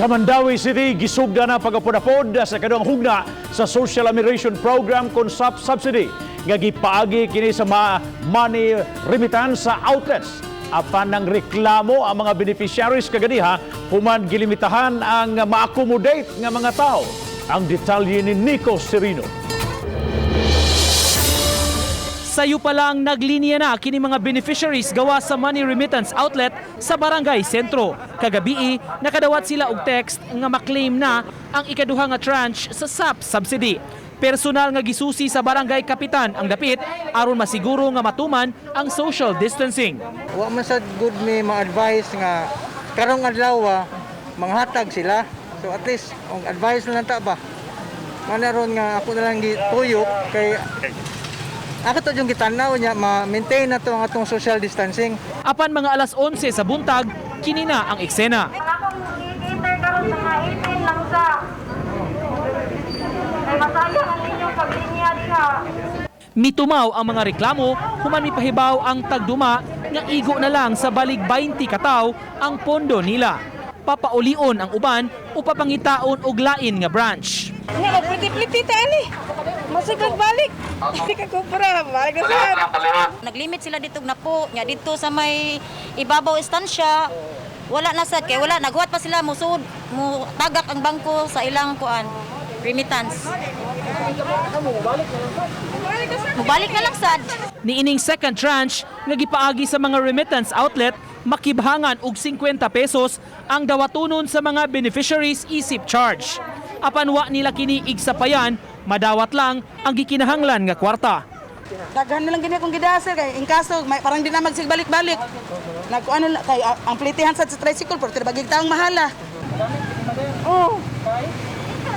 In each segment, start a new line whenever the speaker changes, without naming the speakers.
Sa Mandaue City, gisugda na pagapod-apod sa ikaduhang hugna sa Social Amelioration Program kon SAP subsidy nga gipaagi kini sa mga money remittance sa outlets. Apan nang reklamo ang mga beneficiaries kaganiha human gilimitahan ang ma-accommodate nga mga tao. Ang detalye ni Nico Serino.
Sayo pa lang, naglinya na kini mga beneficiaries gawa sa money remittance outlet sa Barangay Sentro. Kagabii, nakadawat sila og text nga maklaim na ang ikaduha nga tranche sa SAP subsidy. Personal nga gisusi sa barangay kapitan ang dapit aron masiguro nga matuman ang social distancing.
Wa man sad good may ma-advise nga karong adlaw manghatag sila. So at least ang advice na lang ta ba. Manaron nga ako na lang gituyok kay ako to yung gitanaw niya, ma-maintain na to ang atong social distancing.
Apan mga alas 11 sa buntag, kini na ang eksena.
Ang akong i-enter karon mga 18 lang sa. Kay masayang ang inyong paglinya diha.
Mitumaw ang mga reklamo human mipahibaw ang tagduma nga igo na lang sa balig 20 kataw ang pondo nila. Papaulion ang uban o papangitaon og lain nga branch.
Nga, magpliti-pliti ta ani. Masiglag balik. Hindi ka kupra, balik na saan.
Naglimit sila dito na po, nya dito sa may ibabaw estansya. Wala na sad kay wala naghuwat pa sila musud mo tagak ang bangko sa ilang kuan remittance. Mubalik na lang sad.
Niining second tranche nga gipaagi sa mga remittance outlet, makibhangan og 50 pesos ang dawatonon sa mga beneficiaries isip charge. Apan wa nila kini igsapayan, madawat lang ang gikinahanglan nga kwarta.
Daghan na lang gini akong gidasal kay in kaso may, parang di na magsigbalik-balik. Nagkuano lang kay ang plitihan sa tricycle pero bagig taong mahala.
Oh.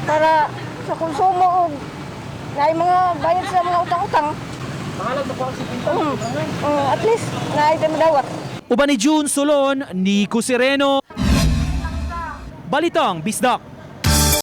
Para sa konsumo og naay mga bayad sa mga utang-utang. At least naay tayo madawat.
Uban ni June Solon, Nico Sereno. Balitang Bisdak.